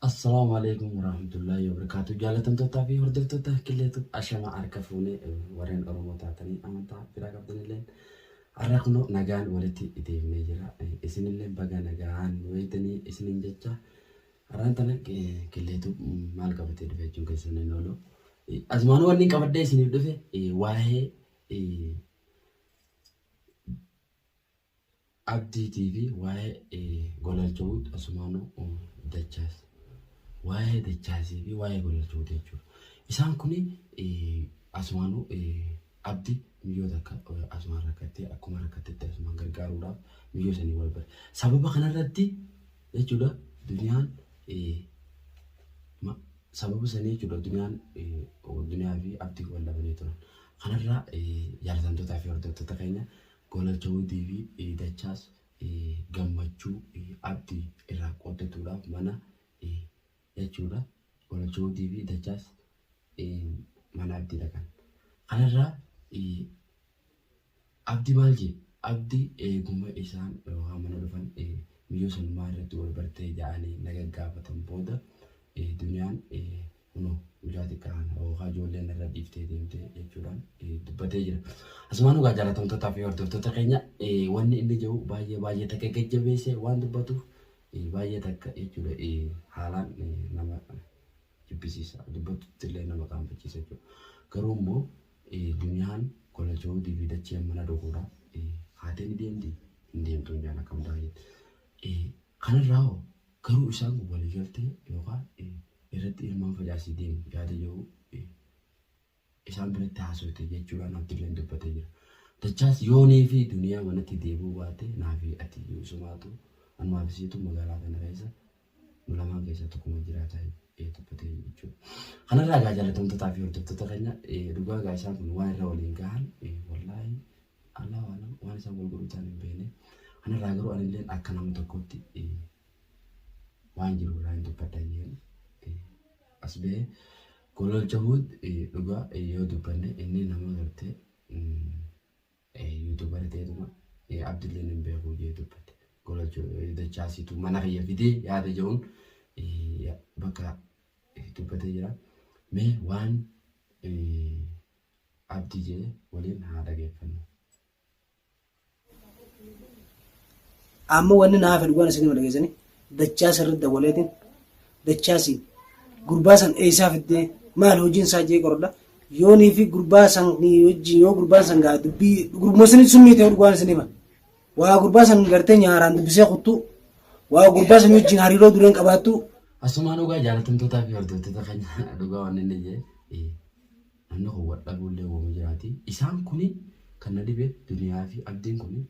Assalaamu alaikum warahmatullahi wabarakatuh. Jaalatamtootaa fi hordoftoota Qilleetu ashama harka fuunee, warreen Oromoo taatanii amantaa biraa qabdanillee har'a kunoo nagaan walitti deemnee jira. Isinillee baga nagaan wayitanii isinin jecha, har'aan tana Qilleetu maal qabatee dhufe jechuun keessan hin oolu. Asumaan wanni qabadhee isiniif dhufe waa'ee Abdiitii fi waa'ee Golalchawuut, asumaanuu Dachaas. Waa'ee Dachaasii fi waa'ee Golalchawuut jechuudha. Isaan kun asumaanuu Abdi miyyoo takka asumaan rakkattee, akkuma rakkattetti asumaan gargaaruudhaaf miyyoo sanii wal bare. Sababa kanarratti jechuudha duniyaan, sababa sanii jechuudha, duniyaan duniyaa fi Abdii wal dhabanii turan. Kanarraa jaalatamtootaa fi hordoftoota keenya, Golalchawuutii fi Dachaas gammachuu Abdii irraa qooddatuudhaaf mana jechuudha. Golalchawuutii fi Dachaas mana Abdii dhaqan. Kanarraa Abdii maal jee? Abdii eeguma isaan yookaan mana dhufan, miyyoo sanumaa irratti wal bartee ja'anii na gaggaafatan booda, duniyaan kunoo mucaa xiqqaa kana yookaan ijoolleen irra dhiiftee deemtee jechuudhaan dubbatee jira. Asumaan dhugaa jaalatamtootaa fi hordoftoota keenya, wanni inni jiru baay'ee baay'ee takka gajjabeessee waan dubbatuuf baay'ee takka jechuudha haalaan nama jibbisiisa, dubbatutti illee nama qaanfachiisa jechuudha. Garuu immoo duniyaan Gololchawuutii fi Dacheen mana dhufuudhaaf haatee ni deemti, hin deemtu hin jaan akkam ta'a. Kanarraa hoo garuu isaan kun waliigaltee yookaan irratti ilmaan facaasii deemu yaada jiru isaan biratti haasofte jechuudhaan Abdilleen dubbatee jira. Dachaas yoonii fi duniyaa manatti deebi'uu baatte, naa fi ati sumaatu, anumaa fi siitu magaalaa kana keessa nu lamaan keessaa tokkuma jiraataa dubbatee jechuudha. Kanarraa egaa jaalatamtootaa fi hordoftoota keenya, dhugaa egaa isaan kun waan irra waliin gahan, wallaahi Allahu alam, waan isaan wal godhuu ta'an hin beekne. Kanarraa garuu anilleen akka nama tokkotti waan jiru irraa hin dubbadha jeen as bahee. Gololchahuud dhugaa yoo dubbanne, inni nama gartee YouTuber ta'etuma Abdilleen hin beeku jee dubbate. Gololcha Dachaasiitu mana kiyya fidee yaada jedhuun bakka dubbatee jira. Mee waan Abdii jee waliin haa dhageeffannu. Amma wanni naa hafe dhugaan isin hima, dhageessanii, Dachaa sirriitti dawwaleetiin Dachaasiin gurbaa san eessaa fiddee, maal hojiin isaa jee qoradha. Yoonii fi gurbaa san wajjin, yoo gurbaan san gaa dubbii gurbuma sun summii ta'e, dhugaan isin hima. Waa gurbaa san gartee nyaaraan dubbisee kuttuu, waa gurbaa san wajjin hariiroo dureen qabaattu. Asumaan dhugaa jaalatamtootaa fi hordoftoota keenya, dhugaa waan inni jee namni kun wal dhabuullee uumama jiraati. Isaan kuni kan na dhibe, duniyaa fi Abdiin kuni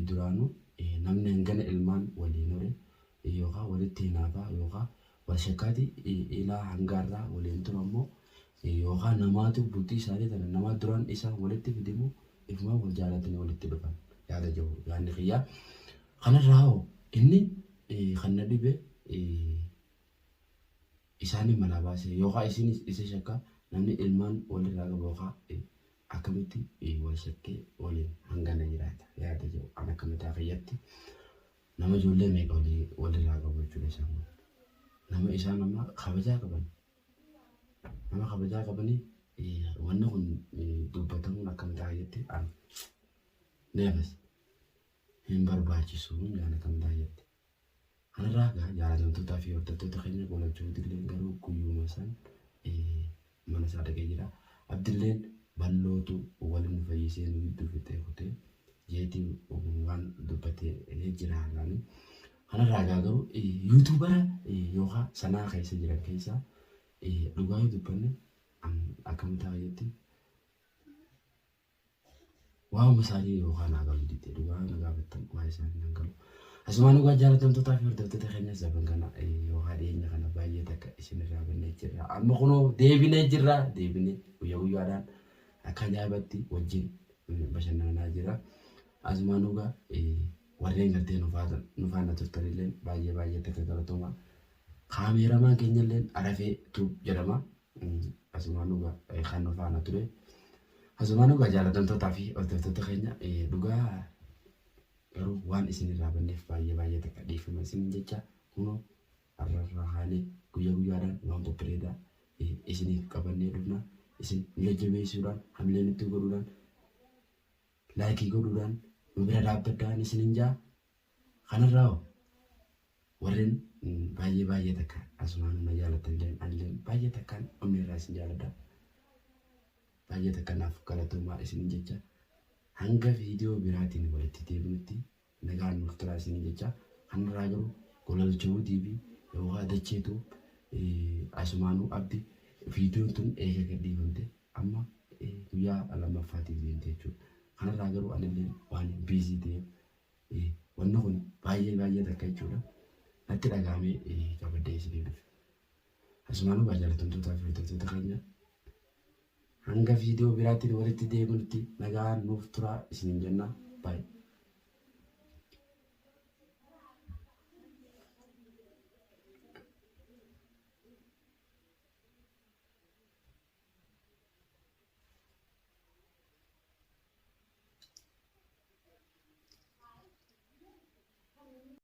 duraanuu namni hangana ilmaan waliin hore yookaan walitti hinaafaa yookaan wal shakkaati ilaa hangaarraa waliin tura immoo, yookaan namaatu bultii isaanii tana namaa duraan isaan walitti fidimu, ifumaan wal jaalatanii walitti dhufan yaada jiru yaadni kiyyaa. Kanarraa hoo inni kan na dhibe isaanii manaa baasee yookaan isinis isa shakka, namni ilmaan walirraa qabu yookaan akkamitti wal shakkee waliin hangana jiraata yaada jiru, an akka mataa kiyyatti nama ijoollee meeqa walirraa qabu jechuudha isaan kun. Nama isaan amma kabajaa qaban, nama kabajaa qabanii, wanni kun dubbatamuun akka mataa kiyyatti an neefas hin barbaachisu jaan akka mataa kiyyatti. Kanarraa egaa jaalatamtootaa fi hordoftoota keenya, Gololchawuutilleen garuu guyyuma san mana isaa dhaqee jira. Abdilleen ballootu waliin nu fayyisee nu gidduu fixee kutee jeetii waan dubbatee jira haalaani. Kanarraa egaa garuu YouTubera yookaan sanaa keessa jiran keessaa, dhugaa yoo dubbanne, akka mataa kiyyatti waa'uma isaanii yookaan naa galuu didde, dhugaa na gaafattan waa isaanii nan galu. Asumaan dhugaa jaalatamtootaa fi hordoftoota keenya, zaban kana yookaan dhiyeenya kana baay'ee takka isinirraa bannee jirra. Amma kunoo deebinee jirra, deebinee guyyaa guyyaadhaan akka ajaa'ibatti wajjin bashannanaa jira. Asumaan dhugaa warreen gartee nu faana turtanillee baay'ee baay'ee takka galatooma. Kaameeramaan keenyallee Arafee Tuub jedhama. Asumaan dhugaa kan nu faana ture. Asumaan dhugaa jaalatamtootaa fi hordoftoota keenya, dhugaa garuu waan isinirraa banneef baay'ee baay'ee takka dhiifama isin jecha, kunoo har'arraa haanee Guyyaa guyyaadhaan waan babbareedaa isiniif qabannee dhufna. Isin nu jajjabeessuudhaan, hamilee nutti godhuudhaan, like godhuudhaan nu bira dhaabbadhaan isinin jaa. Kanarraa hoo warreen baay'ee baay'ee takka asumaan na jaalatan illee anillee baay'ee takkaan onnee irraa isin jaaladha. Baay'ee takka naaf galatoomaa isinin jecha hanga viidiyoo biraatiin walitti deebinutti nagaan nuuf turaa isinin jecha. Kanarraa garuu Gololchuu TV yookaan Dacheetu asumaanuu abdi viidiyoon tun eega gadhiifamte amma guyyaa lammaffaatiif deemte jechuudha. Kanarraa garuu anillee waan biizii ta'eef wanni kun baay'ee baay'ee takka jechuudha. Natti dhaga'amee qabadhee isiniif dhufe. Asumaanuu gaa jaalatamtootaa fi hordoftoota keenya hanga viidiyoo biraatiin walitti deebinutti nagaan nuuf turaa isiniin jenna. Baay'ee.